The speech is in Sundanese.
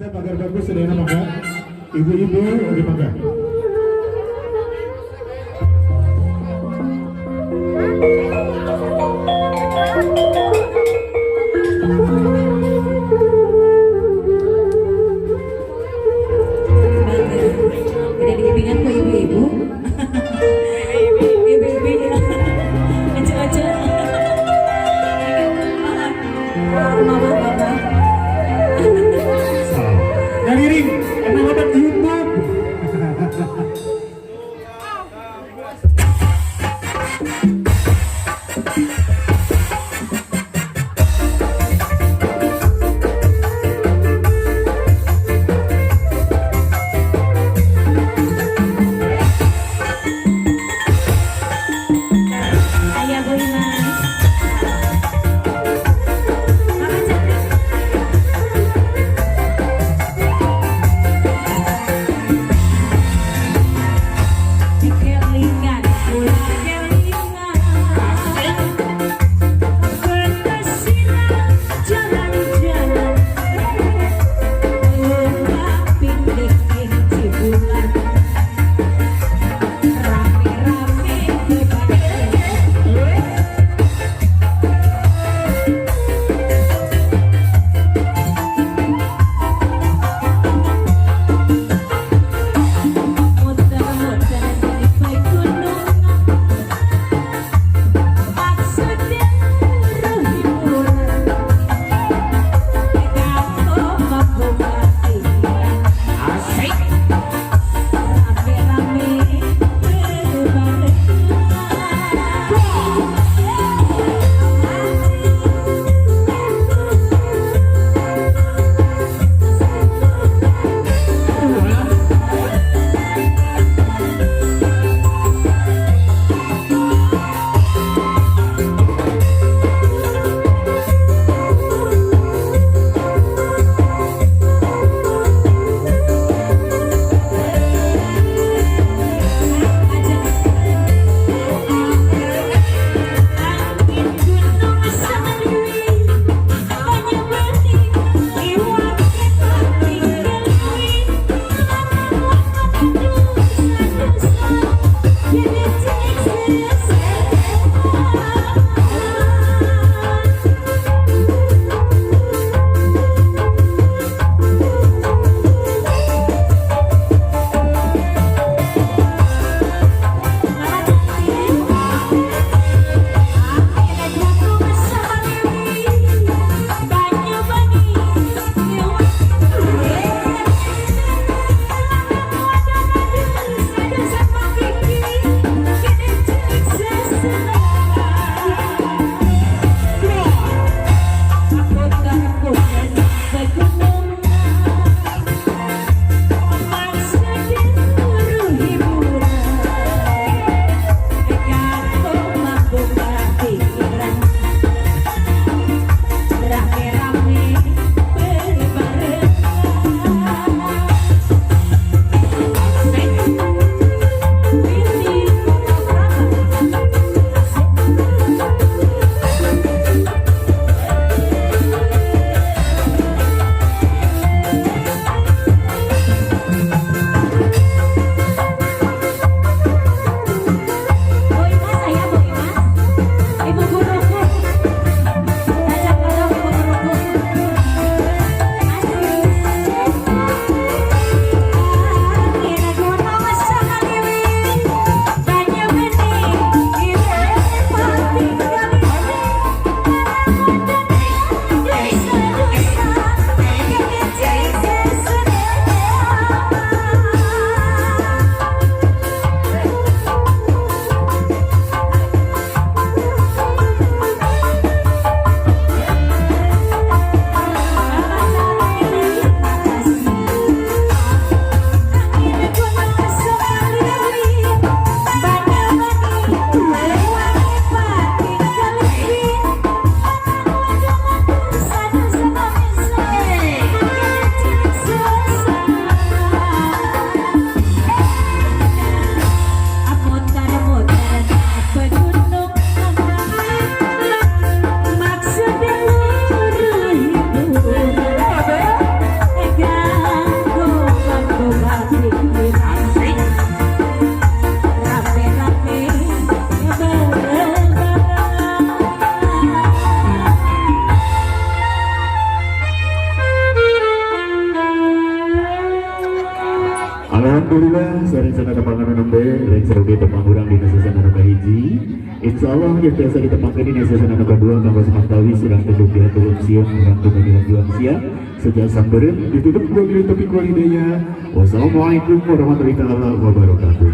Siap agar bagus sedayana, mangga. Ibu-ibu oge mangga. Bangga. Udah diimbingan ku ibu-ibu. Ibu-ibu ya. Aja-aja. Mama, bapak. Ngiring, emang obat YouTube. Sarencana tepangan nembe rencana oge tepang urang dina season anu kahiji. Insyaallah yang biasa ditepangkeun dina season anu kadua kanggo samantawis urang tunduk dihatur sieun, urang tunduk dihatur sia sejak sampereun ditutup wabillahi taufiq wal hidayah. Wassalamualaikum warahmatullahi taala wabarakatuh.